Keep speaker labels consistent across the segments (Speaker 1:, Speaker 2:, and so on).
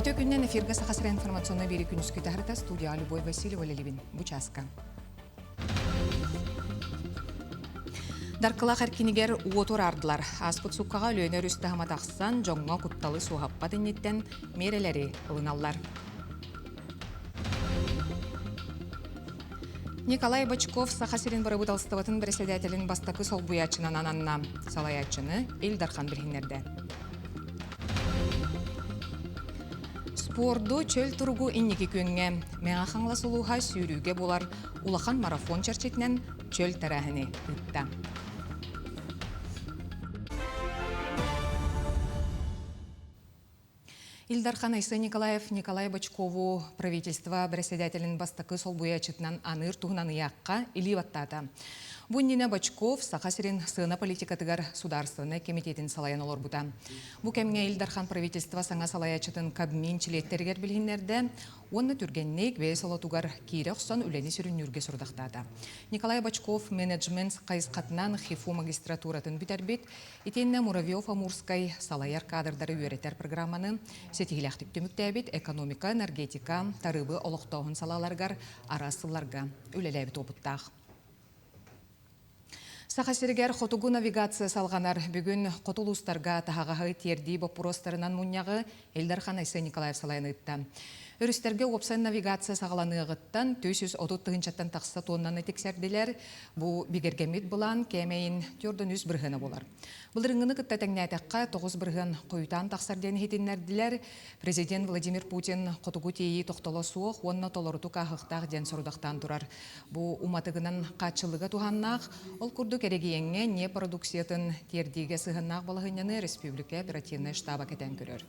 Speaker 1: Үтө күннэн эфиргэ Саха сирэ информационнай биэри күнүскү таһарыта студия Любовь Васильева үлэлибин бу чааска. Даркылах эркинигэр уоту араардылар. Ааспыт суккаҕа Өлүөнэ өрүс таһыма тахсан, дьоҥҥо кутталы суоһаппат инниттэн миэрэлэри ылыналлар. Николай Бочков Саха сирин бырабыыталыстыбатын бэрэссэдээтэлин бастакы солбуйааччынан ананна. Салайааччыны Ил Дархан билиһиннэрдэ. Спорду чөл туругу инники күөҥҥэ Мэҥэ Хаҥалас улууһа сүүрүүгэ буолар улахан марафон чэрчитинэн чөл тэрээһини ыытта. Ил Дархан Айсен Николаев Николай Бочкову правительство председателин бастакы солбуйааччытынан аныыр туһунан ыйаахха илии баттаата. Бу иннинэ Бочков Саха сирин сыана политикатыгар судаарыстыбаннай кэмитиэтин салайан олорбута. Бу кэмҥэ Ил Дархан правительство саҥа салайааччытын Кабмин чилиэттэригэр билиһиннэрдэ уонна түргэнник бэйэ солотугар киирэ охсон үлэни сүрүннүүргэ сорудахтаата. Николай Бочков менеджмент хайысхатынан ХИФУ магистратуратын бүтэрбит, Итиэннэ Муравьев-Амурскай салайар кадрдары үөрэтэр программаны ситиһиилээхтик түмүктээбит экономика, энергетика, тарыыбы олохтооһун салааларыгар араас сылларга үлэлээбит уопуттаах. Саха сиригэр хотугу навигация салҕанар. Бүгүн хоту улуустарга таһаҕаһы тиэрдии боппуруостарынан мунньаҕы Ил Дархан Айсен Николаев салайан ыытта. Өрүстэргэ уопсай навигация саҕаланыаҕыттан 430 тыһыынчаттан тахса туоннаны тиксэрдилэр. Бу бигэргэммит былаан кээмэйин 403 бырыһыана буолар. Былырыыҥҥыны кытта тэҥнээтэххэ, 9% хойутаан тахсар диэн иһитиннэрдилэр. Президент Владимир Путин хотугу тиэйии тохтоло суох уонна толорутук ааһыахтаах диэн сорудахтаан турар. Бу уматыгынан хааччыллыга туһааннаах, ол курдук эрэгийиэҥҥэ ньиэп продукциятын тиэрдиигэ сыһыаннаах балаһыанньаны республика оперативнай штаба кэтээн көрөр.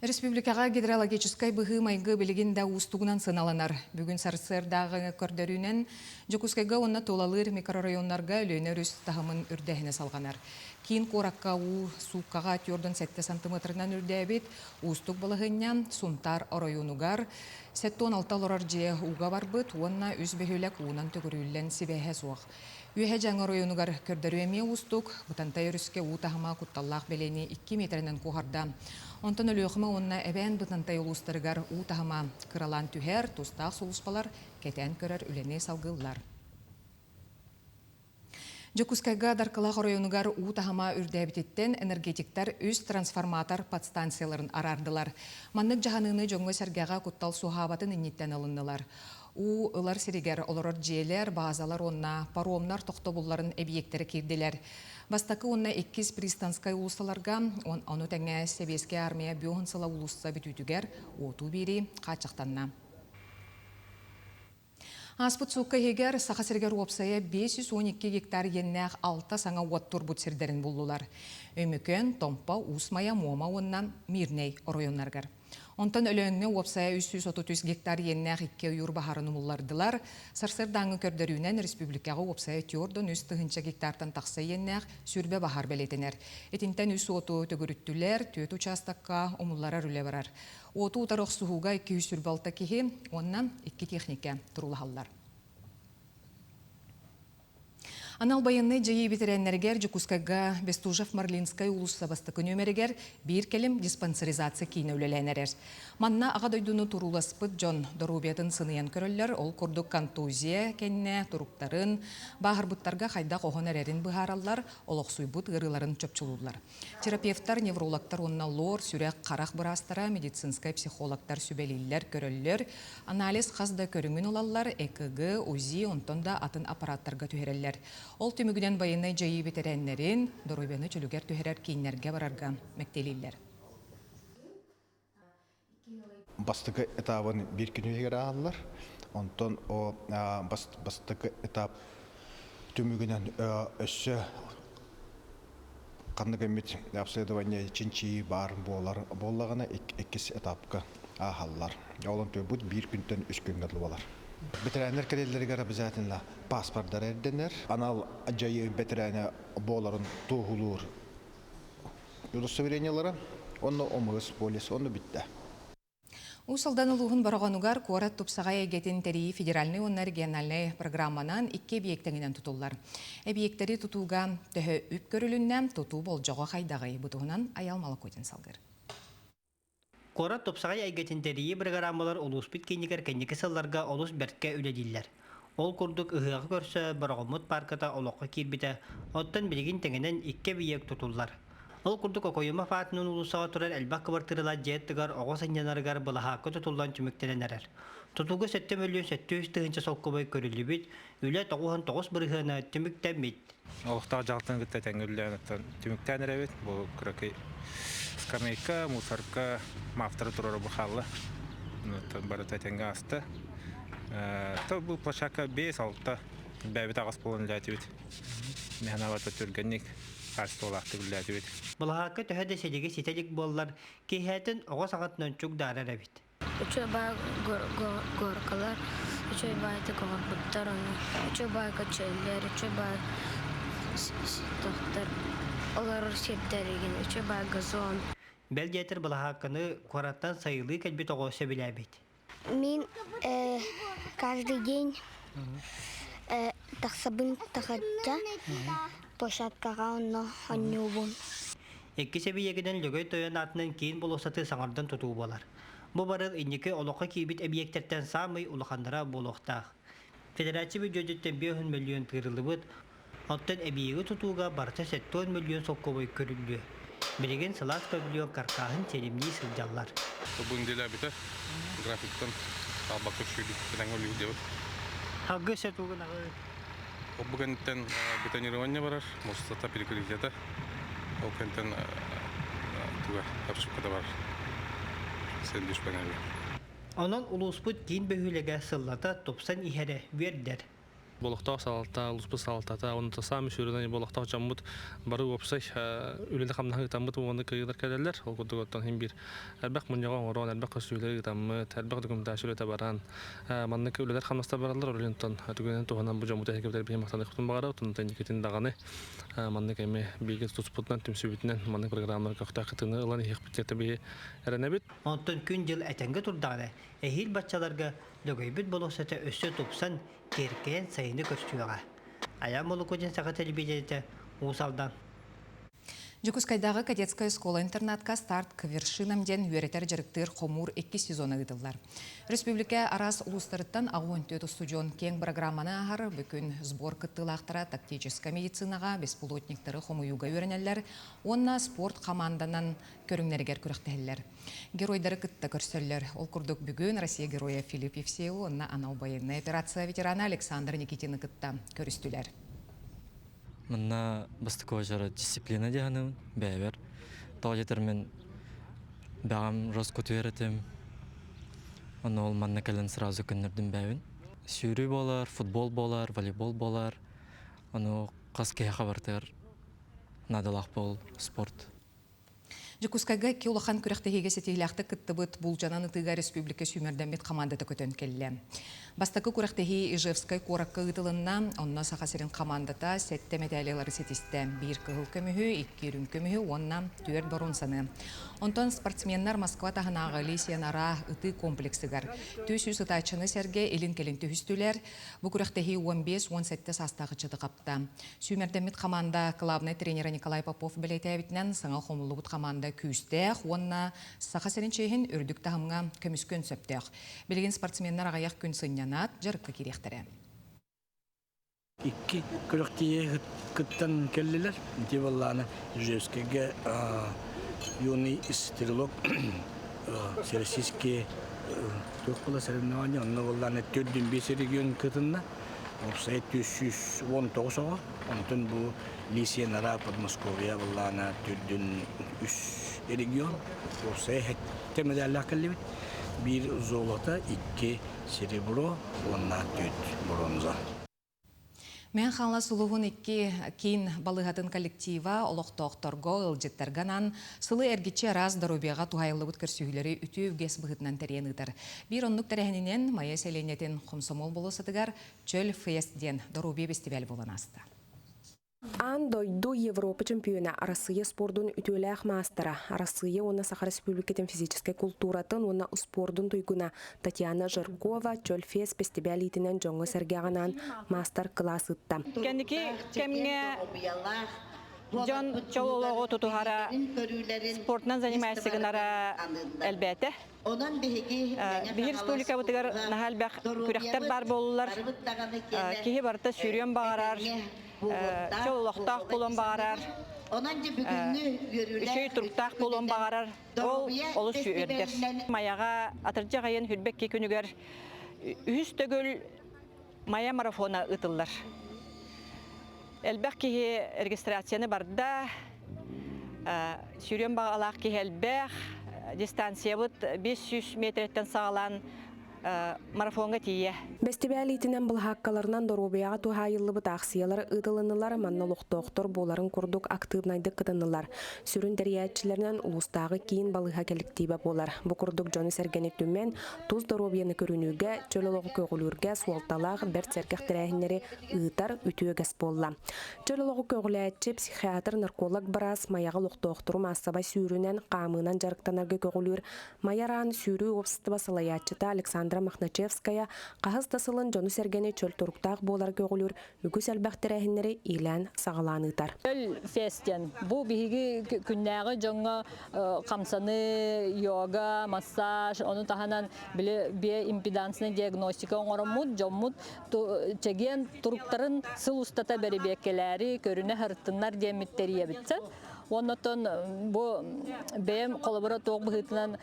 Speaker 1: Республикаҕа гидрологическай быһыы-майгы билигин да уустугунан сыаналанар. Бүгүн сарсыардааҕы көрдөрүүнэн Дьокуускайга уонна тулалыыр микрорайоннарга Өлүөнэ өрүс таһымын үрдээһинэ салҕанар. Киин куоракка уу сууккаҕа 47 сантыметрынан үрдээбит. Уустук балаһыанньа Сунтаар оройуонугар 76 олорор дьиэ ууга барбыт уонна үс бөһүөлэк уунан төгүрүллэн сибээһэ суох. Үөһэ Дьаҥы оройуонугар көрдөрүү эмиэ уустук, Бытантай өрүскэ уу таһыма кутталлаах бэлиэни 2 миэтэрэнэн куоһарда. Онтон Өлүөхүмэ уонна Эбээн Бытантай улуустарыгар уу таһыма кыралаан түһэр, тустаах сулууспалар кэтээн көрөр үлэни салгыыллар. Дьокуускайга Даркылаах оройуонугар уу таһыма үрдээбититтэн энергетиктэр үс трансформатор подстанцияларын араардылар. Маннык дьаһаныыны дьоҥҥо-сэргэҕэ куттал суоһаабатын инниттэн ылыннылар. Уу ылар сиригэр олорор дьиэлэр, баазалар уонна паромнар тохтобулларын эбийиэктэрэ киирдилэр. Бастакы уонна иккис Пристанскай уулуссаларга, ону тэҥэ Сэбиэскэй Армия Бүөһүн сыла уулусса бүтүүтүгэр уотуу биэрии хааччахтанна. Ааспыт суукка иһигэр Саха сиригэр уопсайа 512 гектар иэннээх алта саҥа уот турбут сирдэрин буллулар. Өймөкөөн, Томпо, Уус Майа, Муома уонна Мирнэй оройуоннарыгар. Онтон Өлөөҥҥө уопсайа 333 гектар иэннээх икки ойуур баһаарын умуллардылар. Сарсыардааҥҥы көрдөрүүнэн республикаҕа уопсайа 403 тыһыынча гектартан тахса иэннээх сүүрбэ баһаар бэлиэтэнэр. Итинтэн үс уоту төгүрүттүлэр, түөрт учаастакка умулларар үлэ барар. Уоту утары охсуһууга 226 киһи уонна икки техникэ туруулаһаллар. Анал байыаннай дьайыы бэтэрээннэригэр Дьокуускайга Бестужев-Марлинскай уулусса бастакы нүөмэригэр биир кэлим диспансеризация киинэ үлэлээн эрэр. Манна Аҕа дойдуну турууласпыт дьон доруобуйатын сыныйан көрөллөр, ол курдук контузия кэннэ туруктарын, бааһырбыттарга хайдах оһон эрэрин быһаараллар, олохсуйбут ыарыыларын чопчулууллар. Терапевтар, неврологтар уонна лор, сүрэх, харах быраастара, медицинскэй психологтар сүбэлииллэр, көрөллөр. Анализ хас да көрүҥүн ылаллар, ЭКГ, УЗИ, онтон да атын аппараттарга түһэрэллэр. Ол түмүгүнэн байыаннай дьайыы бэтэрээннэрин доруобуйаны чөлүгэр түһэрэр кииннэргэ барарга мэктиэлииллэр.
Speaker 2: Бастакы этабын биир күн иһигэр ааһаллар. Онтон о бастакы этап түмүгүнэн өссө ханнык эмит обследование чинчийии баар буолар буоллаҕына иккис этапка ааһаллар. Ол онтуйбут биир күнтэн үс күҥҥэ дылы буолар. Бэтэрээннэр кэлэллэригэр обязательно паспордара ирдэнэр. Анал дьайыы бэтэрээнэ буоларын туоһулуур удостоверениелара, онно ОМС полис, онно бүттэ.
Speaker 1: Уус Алдан улууһун Бороҕонугар куорат тупсаҕай эйгэтин тэрийии федеральнай уонна региональнай программанан икки эбийиэк тэҥинэн тутуллар. Эбийиэктэри тутууга төһө үп көрүлүннэ, тутуу болдьоҕо хайдаҕый? Бу туһунан Айал Малакутин салгыыр.
Speaker 3: Куорат тупсаҕай эйгэтин тэрийии бырагыраамалар улууспут киинигэр кэнники сылларга олус бэрткэ үлэлииллэр. Ол курдук ыһыаҕы көрсө Бороҕоммут паарката олоххо киирбитэ, оттон билигин тэҥинэн икки эбийиэк тутуллар. Ол курдук Окоемов аатынан уулуссаҕа турар элбэх кыбартыыралаах дьиэ аттыгар оҕо сынньанарыгар былаһаакка тутуллан түмүктэнэн эрэр. Тутууга 7 703 000 солкуобай көрүллүбүт, үлэ 99 бырыһыана түмүктэммит.
Speaker 4: Олохтоох дьаһалтаны кытта тэҥҥэ үлэлээн оттон түмүктээн эрэбит. Бу кыракый скамейка, мусорка, мафтары туруора бу хаалла. Оттон барыта тэҥҥэ ааста. То бу площадка 5-6 бэйэбит аҕыс буолан үлээтибит. Мэхэнабата түргэнник хаачыстыбалаахтык үлэлээтибит.
Speaker 3: Былаһаакка төһө да силиги ситэ илик буоллар, киэһээтин оҕо саҕатынан чугдаарар эбит.
Speaker 5: Үчүгэй баай горкалар, үчүгэй баайдык оҥорбуттар, ону үчүгэй баай качеллэр, үчүгэй баай тохтор олорор сирдэригин, үчүгэй баай газон.
Speaker 3: Бэл диэтэр былаһаакканы куораттан сайылыы кэлбит оҕо сөбүлээбит.
Speaker 5: Мин каждый день тахсабын тахырдьа площадкаҕа онно оонньуубун.
Speaker 3: Иккис эбийиэгинэн Лөгөй Тойон аатынан киин болуоссаты саҥардан тутуу буолар. Бу барыл инники олоххо киирбит эбийиэктэртэн саамай улаханнара буолуохтаах. Федерация бүддьүөтүттэн 5 мөлүйүөн тыырыллыбыт, оттон эбийиэги тутууга барыта 70 мөлүйүөн солкуобай көрүллүө. Билигин сылаас павильон каркааһын силимнии сылдьаллар.
Speaker 6: Бу неделя бүтэр. Графиктан хаалбакка үчүгэйдик этэҥҥэ үлүһү диэбит.
Speaker 3: Халгы сетугун аҕы.
Speaker 6: Бу кэнниттэн бетонирование барар, мустата перекрытиета. Ол кэнниттэн туга обшивката бар. Сэндвич панели.
Speaker 3: Онон улууспут киин бөһүөлэгэ сыллата тупсан иһэрэ үөрдэр.
Speaker 7: Олохтоох салалта, улууспут салалтата, онно саамай сүрүнэ олохтоох дьоммут бары уопсай үлэни-хамнаһы ыытаммыт уонна кыайыылар кэлэллэр. Ол курдук оттон иһин биир элбэх мунньаҕы оҥорон, элбэх көстүүлэри ыытаммыт, элбэх документация үлэтэ баран, маннык үлэлэр хамнастар бараллар. Ол иһин түгэнин туһанан бу дьоммут эһиги биһи махтаныахпытын баҕарабыт. Онтон инникитин даҕаны маннык эми бииргэ тутуспутунан, түмсүүбүтүнэн маннык программалар көхтөөх кыттыыны ылан иһиэхпит диэн биһи эрэнэбит.
Speaker 3: Онтон күн-дьыл этэҥҥэ турдаҕына, эһиил баччаларга Лөгөйбүт болуоссата өссө тупсан, киэркэйэн сайыны көрсүөҕэ. Айаан Молокудин Саха телевидениетэ Уус Алдан.
Speaker 1: Дьокуускайдааҕы кадетскай оскуола-интернатка «Старт к вершинам» диэн үөрэтэр-дьарыктыыр хомуур иккис сезона ыытыллар. Республика араас улуустарыттан 84 устудьуон киэҥ бырагырааманы ааһар. Бүгүн сбор кыттыылаахтара тактическай медицинаҕа беспилотниктары хомуйууга үөрэнэллэр уонна спорт хамаанданан көрүҥнэригэр күрэхтэһэллэр. Геройдары кытта көрсөллөр. Ол курдук бүгүн Россия Геройа Филипп Евсеев уонна анал байыаннай операция ветерана Александр Никитины кытта көрүстүлэр.
Speaker 8: Манна бастакы уочарат дисциплина диэханыбын бэйэбэр. Тоҕо диэтэр мин бэҕэм роскутуйар этим. Ону ол манна кэлэн сразу көннөрдүм бэйэбин. Сүүрүү буолар, футбол буолар, волейбол буолар. Ону хас киһиэхэ барытыгар наадалаах буол спорт.
Speaker 1: Дьокуускайга икки улахан күрэхтэһиигэ ситиһиилээхтик кыттыбыт Булдьанан ытыыга республика сүүмэрдэммит хамаандата көтөн кэллэ. Бастакы күрэхтэһии Ижевскай куоракка ыытылынна. Онно Саха сирин хамаандата сэттэ мэтээли ылары ситистэ. Биир кыһыл көмүһү, икки үрүҥ көмүһү уонна түөрт боруонсаны. Онтон спортсменнар Москва таһынааҕы Лисия Нара ытыы комплексыгар 300 ытааччыны сэргэ илин-кэлин түһүстүлэр. Бу күрэхтэһии 15-17 саастаах ыччаты хапта. Сүүмэрдэммит хамаанда главнай тренера Николай Попов бэлиэтээбитинэн, саҥа хомуллубут хамаанда күүстээх уонна Саха сирин чиэһин үрдүк таһымҥа көмүскүөн сөптөөх. Билигин спортсменнар аҕыйах күн сынньанаат, дьарыкка киириэхтэрэ.
Speaker 9: Икки күрэхтиһии кыттан кэллилэр. Ити буоллаҕына Ижевскэйгэ юный стрелок всероссийские туох буола соревнования онно буоллаҕына төрдүн биэс регион кытынна. Уопсайа 319 оҕо. Онтон бу Лисия Нара Подмосковье былаана төрдүн үс регион. Уопсайа сэттэ медаллаах кэллибит. Биир золото, икки серебро уонна төрт бронза.
Speaker 1: Мэҥэ Хаҥалас улууһун икки киин балыыһатын коллектива олохтоохторго, ыалдьыттарга анаан сылы эргиччи араас доруобуйаҕа туһаайыллыбыт көрсүһүүлэри үтүө үгэс быһыытынан тэрийэн ыытар. Биир оннук тэрээһининэн Майа сэлиэнньэтин Хомсомуол болуоссатыгар Чөл фест диэн доруобуйа бэстибээл буолан ааста.
Speaker 10: Аан дойду Европа чемпиона, Арассыыйа спордун үтүөлээх маастара, Арассыыйа уонна Саха Республикатын физическэй култууратын уонна успуордун туйгуна Татьяна Жиркова Чөл-Фест бэстибээл иитинэн дьоҥҥо-сэргэҕэ анаан маастар-кылаас ыытта.
Speaker 11: Кэнники кэмҥэ дьон чол олоҕу тутуһара, спортунан занимайся гынара элбээтэ. Биһи республикабытыгар наһаа элбэх күрэхтэр баар буоллулар. Киһи барыта сүүрүөн баҕарар, чөл олохтоох буолуон баҕарар, үчүгэй туруктаах буолуон баҕарар. Ол олус үөрдэр. Майаҕа атырдьах айан хүрбэкки күнүгэр үһүс төгүл Майа марафона ыытыллар. Элбэх киһи регистрацияны барда, сүүрүөн баҕалаах киһи элбэх, дистанциябыт 500 метрэттэн саҕалаан марафоҥҥа тиийэ.
Speaker 10: Бэстибээл иитинэн былаһааккаларынан доруобуйаҕа туһаайыллыбыт аахсыйалар ыытылыннылар, манна олохтоохтор буоларын курдук актыыбынайдык кытыннылар. Сүрүн тэрийээччилэринэн улуустааҕы киин балыыһа кэлэктиибэ буолар. Бу курдук дьону-сэргэни түмэн, тус доруобуйаны көрүнүүгэ, чөл олоҕу көҕүлүүргэ суолталаах бэрт сэргэх тэрээһиннэри ыытар үтүө үгэс буолла. Чөл олоҕу көҕүлээччи, психиатр, нарколог быраас Майаҕа олохтоохтору маассабай сүүрүүнэн, хаамыынан дьарыктанарга көҕүлүүр Майа-Раан сүүрүү уопсастыба салайааччыта Александра Мохначевская хаһыс да сылын дьону-сэргэни чөл туруктаах буоларга көҕүлүүр үгүс элбэх тэрээһиннэри иилээн-саҕалаан ыытар.
Speaker 12: Чөл фест диэн бу биһиги күннээҕи дьоҥҥо хамсаныы, йога, массаж, ону таһынан били биоимпеданснай диагностика оҥороммут дьоммут чэгиэн туруктарын сыл устата бэрэбиэркэлээри көрүнэ сырыттыннар диэммит тэрийэбит. Оннотон бу бэйэм холобура туох быһыытынан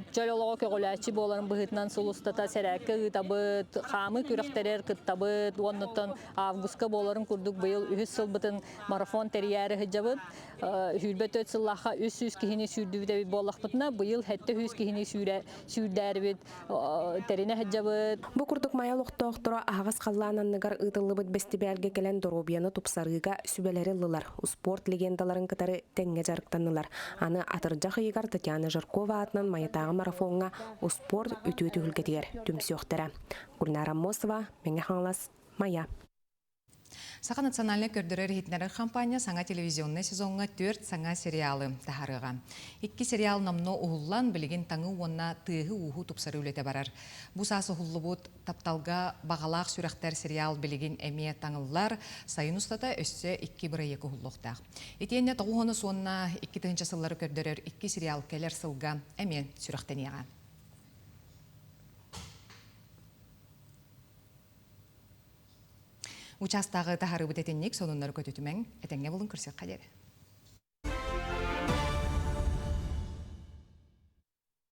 Speaker 12: чөл олоҕу көҕүлээччи буоларын быһыытынан сыл устата сэрээккэ ыытабыт, хаамыы күрэхтэригэр кыттабыт, уоннотон августка буоларын курдук быйыл үһүс сылбытын марафон тэрийээри сылдьабыт. Сүүрбэ төрт сыллаахха 300 киһини сүүрдүбүт эбит буоллахпытына, быйыл 700 киһини сүүрдээрибит тэринэ сылдьабыт.
Speaker 10: Бу курдук Майа олохтоохторо аһаҕас халлаан анныгар ыытыллыбыт бэстибээлгэ кэлэн доруобуйаны тупсарыыга сүбэлэри ыллылар, успуорт легендаларын кытары тэҥҥэ дьарыктаннылар. Аны атырдьах ыйыгар Татьяна Жиркова аатынан Майатааҕы марафоҥҥа успуорт үтүө түһүлгэтигэр түмсүөхтэрэ. Гульнара Аммосова, Мэҥэ Хаҥалас, Майа.
Speaker 1: Саха национальнай көрдөрөр-иһитиннэрэр хампаанньа саҥа телевизионнай сезоҥҥа түөрт саҥа сериалы таһаарыаҕа. Икки сериал номнуо уһуллан, билигин таҥыы уонна тыаһы-ууһу тупсарыы үлэтэ барар. Бу саас уһуллубут «Тапталга баҕалаах сүрэхтэр» сериал билигин эмиэ таҥыллар, сайын устата өссө икки бырайыак уһуллуохтаах. Итиэннэ тоҕус уонна 2000 сыллары көрдөрөр икки сериал кэлэр сылга эмиэ сүрэхтэниэҕэ. Учаастагы таһаарыыбыт этинник сонуннары көтүтүмэҥ, этэҥҥэ булун көрсүөххэ диэри.